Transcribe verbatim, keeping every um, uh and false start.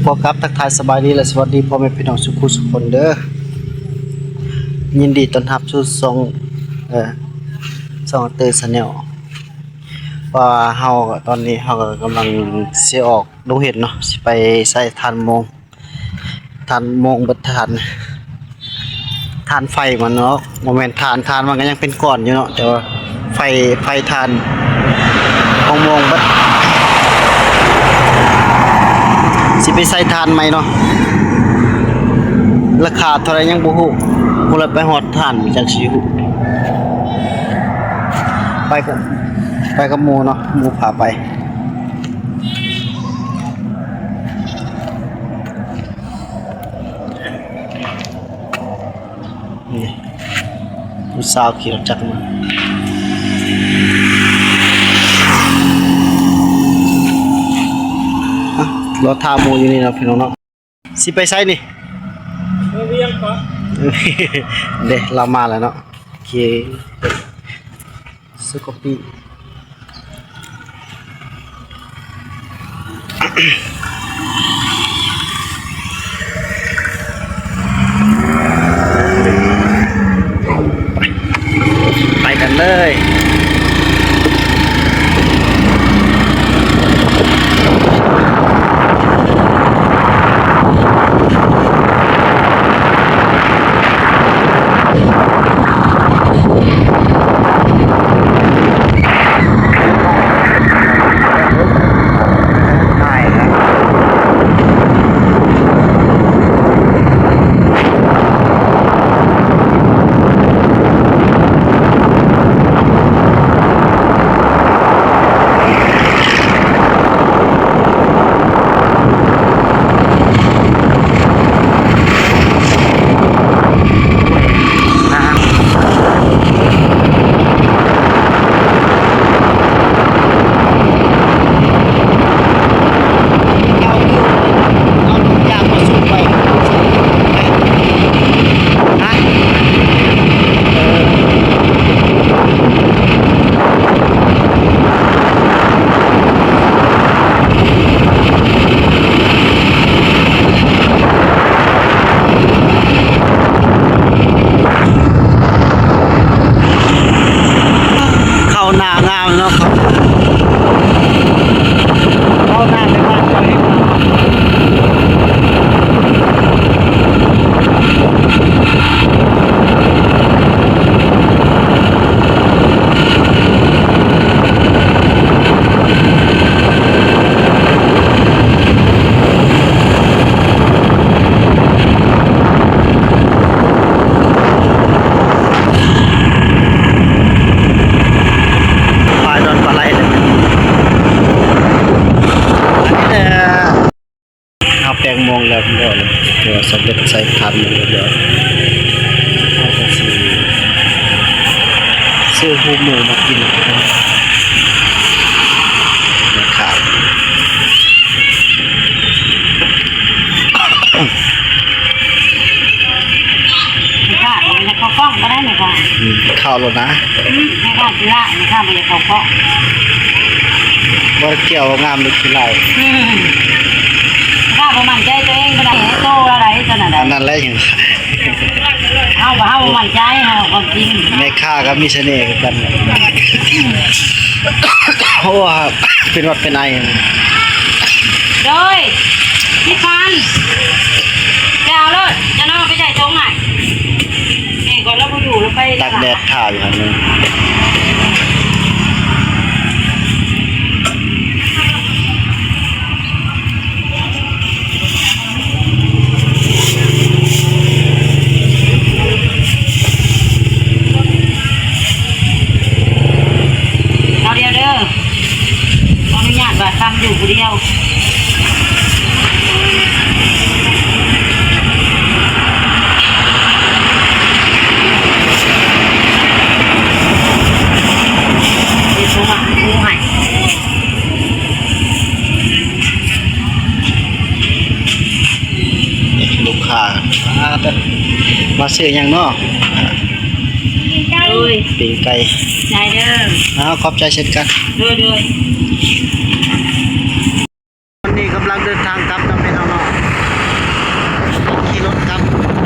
ขอกราบทักทายสบายดีและสวัสดีพ่อแม่พี่น้องสุขุสุขคนเด้อ ยินดีต้อนรับสู่ช่อง เอ่อ ช่องเตอร์ชาแนล ว่าเฮาก็ ตอนนี้เฮาก็กำลังสิออกดงเห็ดเนาะ สิไปใส่ถ่านโมง ถ่านโมงเบิดถ่าน ถ่านไฟมันเนาะ บ่แม่นถ่าน ถ่านมันก็ยังเป็นก้อนอยู่เนาะ แต่ว่าไฟ ไฟถ่านของโมงเบิด สิไปใส่ถ่านใหม่เนาะ ราคาเท่าไหร่ยังบ่ฮู้ ผู้ใดไปฮอดถ่านจั่งสิฮู้ ไปกับ ไปกับหมู่เนาะ หมู่พาไป นี่ ผู้สาวขี่รถจักรมา อ่ะ รอถ่าหมู่อยู่นี่เนาะพี่น้องเนาะ สิไปไสนี่ เออ เวียงก่อน เด้ เรามาแล้วเนาะ โอเค ซื้อกาแฟ ไปกันเลย เข้าหน้างามเนาะ เข้าหน้าไปบ้านเขาเอง พายดอนปลาไหลเลย อันนี้แหละ เอาแปลงมองแล้วเรียบร้อยเลย เดี๋ยวสำเร็จใส่ถ่านหมดเรียบร้อย เอาไปซื้อ ซื้อหูหมูมากินนะครับ ค่ะ เดี๋ยวเขาฟ้องก็ได้ไหมคะ อืม เข้าแล้วนะ อืม ไม่ค่ะ สิละ ไม่ค่ะ ไม่อยากเขาฟ้อง บ่เกี่ยวงามหรือขี้เหล้า อืม ค่ะ บ่มั่นใจตัวเองก็ได้ โตอะไรตัวนั้น อันนั้นแหละยัง เฮาบ่ เฮาบ่มั่นใจ เฮาความจริง แม่ค้าก็มีเสน่ห์คือกัน เพราะว่าเป็นหวัดเป็นไอ โดย พี่พันธุ์ ไปเอาเลย จะนอนไปใส่ตรงไหน นี่ก่อน เราบ่อยู่ เราไปตากแดดถ่าอยู่หั่นนึง เอาเดียวเด้อ ขออนุญาตว่าทำอยู่ผู้เดียว เดี๋ยวโทรหาครูให้ ลูกค้า อ่า มาซื้อหยังเนาะ โดย ปิ้งไก่ ได้เด้อ อ้าว ขอบใจเช่นกัน โดย โดย ตอนนี้กำลังเดินทางกลับนะพี่น้องเนาะ รถครับ